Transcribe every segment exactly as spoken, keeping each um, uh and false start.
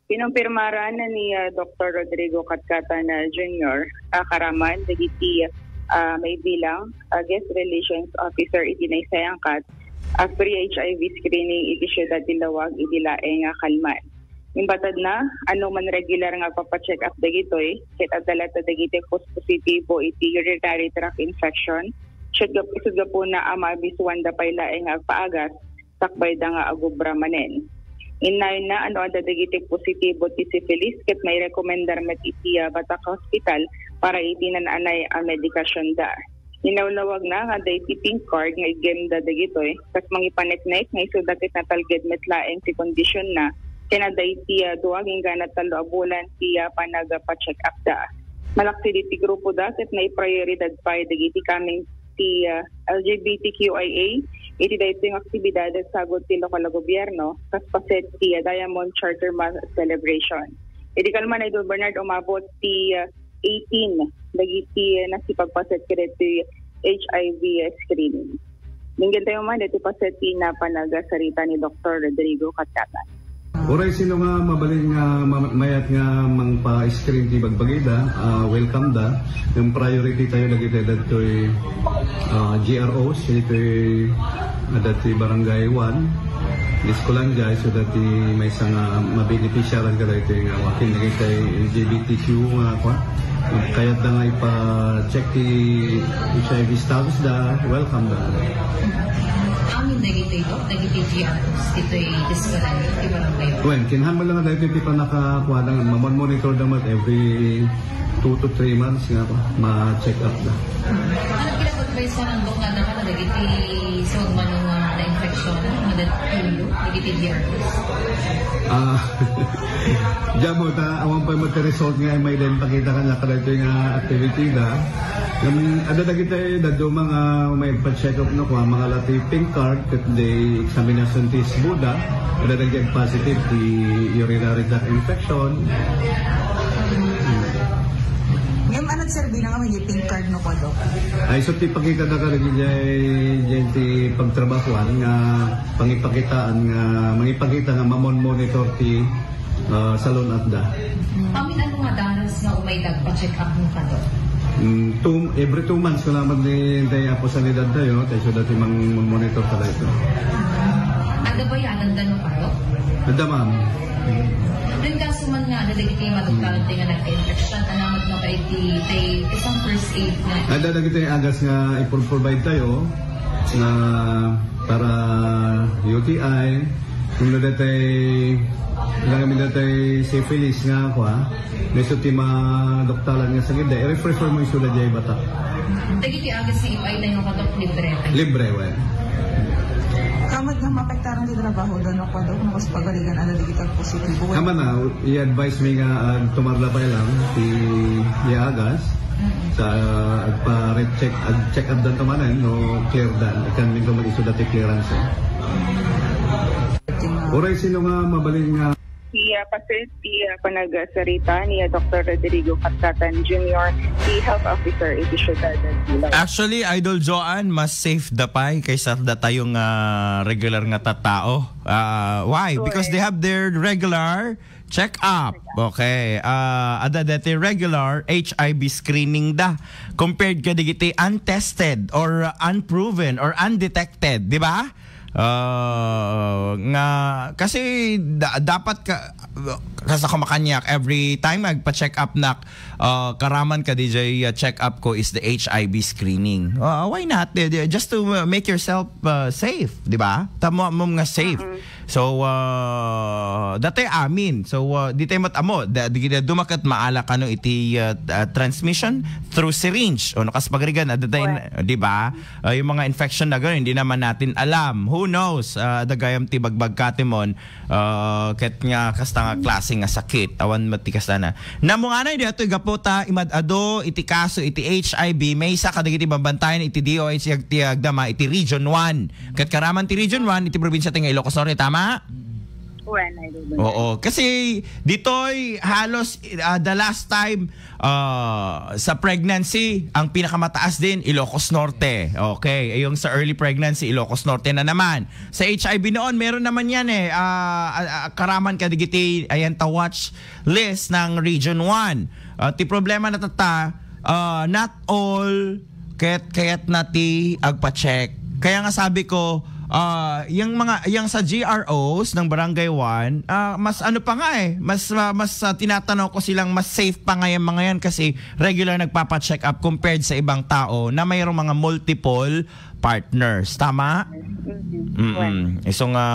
Kinumpirmaran ni, ah, Doktor Rodrigo Katcatan, ah, Junior, ah, Karaman, dagiti, ah, maibilang, ah, guest relations officer iti naisayangkat, ah, free H I V screening iti siudad ti Laoag idi laeng nga kalman. Imbatadna, anuman regular nga agpapacheck-up dagitoy, ket adda latta dagiti pos-, positibo iti urinary tract infection, sut gap-, sut gapuna a maabisuanda pay laeng nga agpaagas, sakbayda nga agubra manen. Innayonna no adda dagiti positibo ti syphilis ket mairekomendar met iti, ah, Batak Hospital para iti naan-anay a medikasionda. Linawlawagna nga adda iti pink card nga iggenda dagitoy, kas mangipaneknek nga isuda ket natalged met laeng ti kondisionna, ken adda iti, ah, dua agingga tallo a bulan ti, ah, panagpa-check-upda. Malaksid iti grupoda ket naiprioridad pay dagiti coming ti, ah, L G B T Q I A iti daytoy nga aktibidad a sagut ti lokal a gobierno, kas paset ti, ah, Diamond Charter Month celebration. Idi kalman, Idol Bernard, umabot ti, ah, eighteen dagiti, ah, nakipagpaset kadaytoy H I V screening. Denggen tayo man, daytoy paset ti napan agsarita ni Doktor Rodrigo Katcatan. Uray sino nga mabalin nga ma-, mayat nga mangpa-screen ti bagbagida, ah, welcome da. Yung priority tayo dagiti dagitoy, ah, G R Os, ditoy, ah, dati Barangay one, Escolandia, so dati maysa nga mabeneficiaran ka dagitoy nga wakin dagiti L G B T Q nga kwa. Kayat da nga ipa-check ti H I V status da, welcome da. Amin dagitoy, Dok, dagiti G R Os, ditoy Escolandia, ti barangay. Wen, kinahanglan lang dagitoy ti panakakuan, mamon-monitor da met every two to three months nga pa, ma-check up da. Ano kinaadvisean, Dok, nga adda kadagiti sumagmamano nga na-infection, nga dagiti G R Os? Ah, diyan mo, ta, awan pa yung result nga may din pakita ka na kadagitoy nga activity da. Yung, ada dagiti daduma nga may pa-check up no, kung mga lati pink card, ket di examination test buda, ada dagiti positive, di urinary tract infection. Ngem, ano serbi na nga may pink card no, Dok? Ay, so, ti pakita na ka rin, jay, jay, ti pagtrabahuan nga pangipakitaan nga, mangipakita nga mamon-monitor ti, ah, salun-at da. Amin ano nga daras nga umay nagpa-check up mo ka, Dok? Mm, two, every two months ko naman ni, ni Apo Sanidad tayo, tayo so dati mang monitor ka dito. Ada ba yan ang tanong ka, Dok? Ada, ma'am. Then kaso man nga, ada dagiti madugtalan tayo nga nagka-infection, anamat no kay ti, tay, isang first aid na. Ada dagiti agas nga ipro-provide tayo, nga para U T I, kung na datay, kung na datay syphilis nga, kwa, may suti maduktalan nga sakit, da, i-refer mo isuda jay bata. Dagiti agas nga ipay tayo nga, Dok, libre tayo. Libre, well. Kamat nga mapektaran ti trabaho, Dok, no, Dok, no, kas pagarigan, ano, dagiti positibo. Kaman na, i-advise mi nga, ah, tumarla pa lang, ti, ti agas, sa agpa-check, ag-check up dan kamanen, no, clear dan. Ikan min ko mag-isuda ti clearance, eh. Uray sino nga mabalin nga Ti, ah, paset ti, ah, panagsarita ni, ah, Doktor Rodrigo Katcatan Junior, ti health officer iti siudad ti Laoag. Actually, Idol Joan, mas safe da pay kaysa da tayo nga regular nga tattao. Ah, why? Because they have their regular check-up. Okay. Ah, ada dati regular H I V screening da compared ka digiti untested or unproven or undetected, di ba? Ah, nga, kasi da-, dapat ka, kasta ko makanyak, every time magpa-check up nak, ah, karaman ka D J, ah, check up ko is the H I V screening. Ah, why not? Di-, di-, just to, uh, make yourself, uh, safe, di ba? Tamo mo nga safe. So, uh, dati amin. So, uh, di tayo matamo. Da, di kita dumakat maala kano iti, uh, uh, transmission through syringe. O, nakas pagrigan, uh, dati, di ba? Uh, yung mga infection na gano'n, hindi naman natin alam. Who knows? Uh, dagayam ti bagbagkatimon, uh, ket nga kasta nga klase nga sakit. Awan met ti kasta na. Namunganay di atoy gapu ta imad-ado iti kaso iti H I V, maysa kadagiti babantayan iti D O H ti agdama iti Region one. Ket karaman ti Region one iti probinsia ti nga Ilocos Norte, tama? Well, I don't know. Oo, kasi ditoy halos, ah, the last time, ah, sa pregnancy, ang pinakamataas din, Ilocos Norte. Okay, yung sa early pregnancy, Ilocos Norte na naman. Sa H I V noon, meron naman yan eh. Ah, ah, ah, karaman ka digiti, ayan, ta watch list ng Region one. Ah, ti problema na tata, ah, not all ket kayat na ti agpa-check. Kaya nga sabi ko, ah, yung mga, yung sa G R Os ng Barangay one, ah, mas ano pa nga eh, mas, ah, mas, ah, tinatanaw ko silang mas safe pa ngayon mga yan kasi regular nagpapa-check up compared sa ibang tao na mayroong mga multiple partners. Tama? Mm-mm. Well, iso nga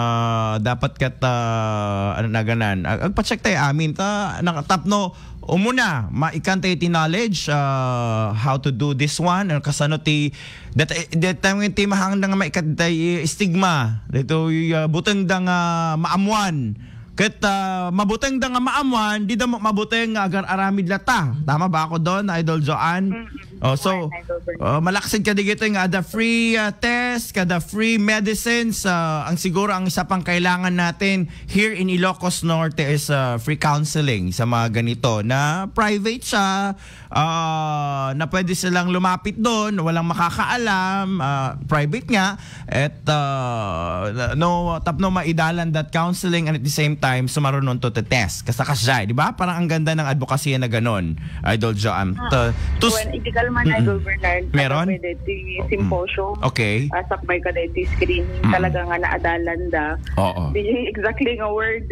dapat ket, ah, ano na ganan, ag-, agpa-check tayo amin. Ta, nakatapno, umuna, maikan tayo ti knowledge, ah, how to do this one, or kasano ti, that, that time nga ti mahangda nga maikat tayo stigma. Dito, ah, buteng da nga maamuan. Ket, ah, mabuteng da nga maamuan, di da mo-, mabuteng nga agar-aramid latta. Tama ba ako doon, Idol Joanne? Mm-mm. Oh, so, Idol Bernard, oh, malaksid ka digito nga the free, ah, test, kada free medicines, ah, ang siguro ang isa pang kailangan natin here in Ilocos Norte is, ah, free counseling sa mga ganito na private siya, ah, na pwede silang lumapit doon, walang makakaalam, ah, private nga, at, ah, no, tapno maidalan that counseling and at the same time, sumarunon to the test. Kasta kasjay, di ba? Parang ang ganda ng advokasya na ganon, Idol Joanne. Ah, to, to, well, illegal man, mm-mm. Idol Bernard, meron? Pwede, di, oh, mm, symposium. Okay. Ah, sakbay ka dahil di screening, mm-mm, talaga nga naadalan da. Oo. Di exactly nga word.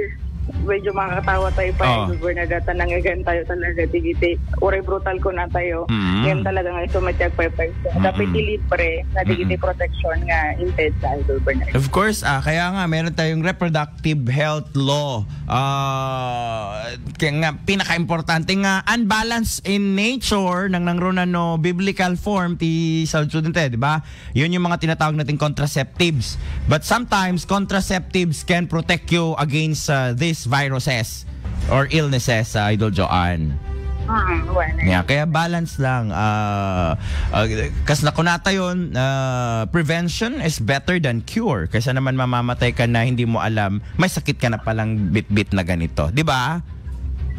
Medyo makakatawa tayo pa, oh, Idol Bernard, at nangagan tayo talaga, di, di, uray brutal ko na tayo. Mm-mm. Yan talaga nga ito, matiag paypay. Mm-mm. Dapat ilibre na di, mm-mm, di protection nga inted sa Idol Bernard. Of course, ah, kaya nga, meron tayong reproductive health law. Ah, kaya nga, pinaka-importante nga, unbalanced in nature, nang nangrunan no biblical form, ti South Student, eh, di ba? Yun yung mga tinatawag nating contraceptives. But sometimes, contraceptives can protect you against, uh, these viruses or illnesses, uh, Idol Joanne. Mm, well, yeah, kaya balance lang. Uh, uh, kas nakunata yun, uh, prevention is better than cure. Kaysa naman mamamatay ka na hindi mo alam, may sakit ka na palang bitbit na ganito. Di ba?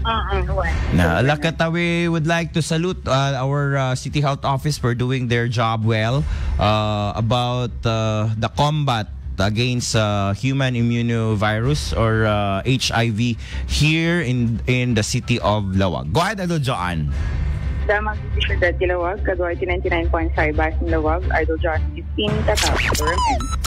Mm, well, na, well, Lakata, we would like to salute, uh, our, uh, City Health Office for doing their job well, uh, about, uh, the combat against, uh, human immunovirus or, uh, H I V here in, in the city of Laoag. Go ahead, Idol Joanne. Damag iti siudad ti Laoag, kadua iti ninety-nine point five Bas in Laoag, Idol Joanne fifteen, Tatap, Forum N.